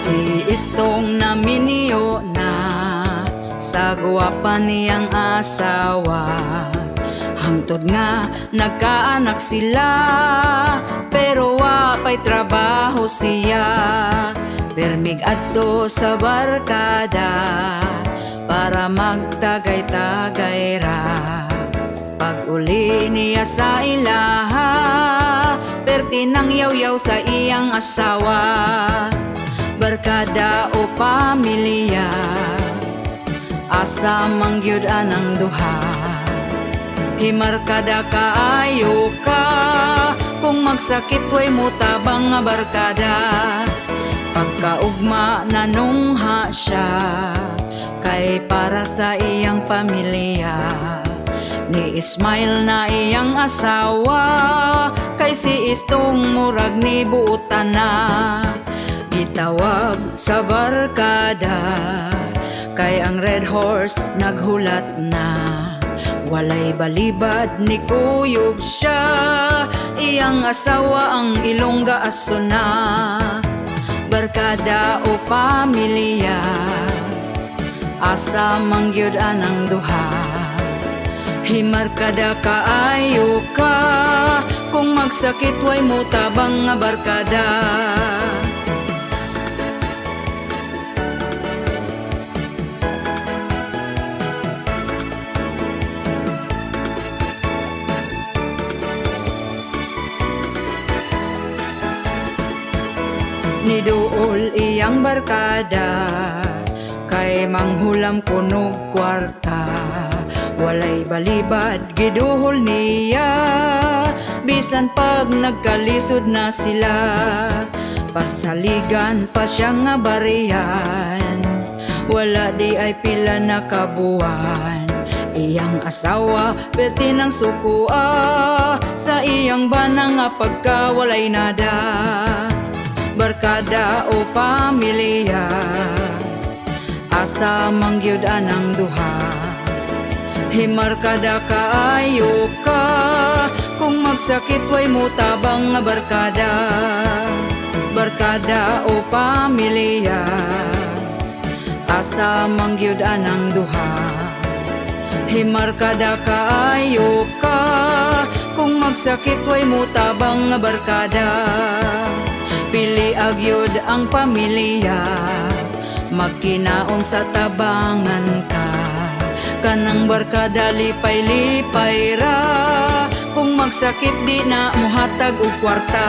Si Istong naminyo na sa guwapa niyang asawa. Hangtod nga nagkaanak sila, pero wa pa'y trabaho siya. Permig adto sa barkada para magtagay-tagay ra. Pag uli niya sa ilaha, perti nang yaw-yaw sa iyang asawa. Barkada o pamilya, asa man gyud anang duha. Himarkada kaayo ka, kung magsakit way motabang nga barkada. Pagkaugma nanungha siya, kay para sa iyang pamilya. Ni Ismail na iyang asawa, kay si Istong murag ni buutan na. Gitawag sa barkada, kay ang Red Horse naghulat na. Walay balibad ni kuyog siya, iyang asawa ang ilongga aso na. Barkada o pamilya, asa man gyud anang duha. Himarkada kaayo ka, kung magsakit way motabang nga barkada. Niduol iyang barkada, kay manghulam kunog kwarta. Walay balibad giduhol niya, bisan pag nagkalisod na sila. Pasaligan pa siya nga bariyan, wala di ay pila na kabuwan. Iyang asawa perti ng sukua, sa iyang bana nga pagkawalay nada. Barkada o pamilya, asa man gyud anang duha. Himarkada kaayo ka, kung magsakit way motabang nga barkada. Barkada o pamilya, asa man gyud anang duha. Himarkada kaayo ka, kung magsakit way motabang nga barkada. Pili agyod ang pamilya, magkinaon sa tabangan ka. Kanang barkada lipay-lipay ra, kung magsakit di na mohatag og kwarta.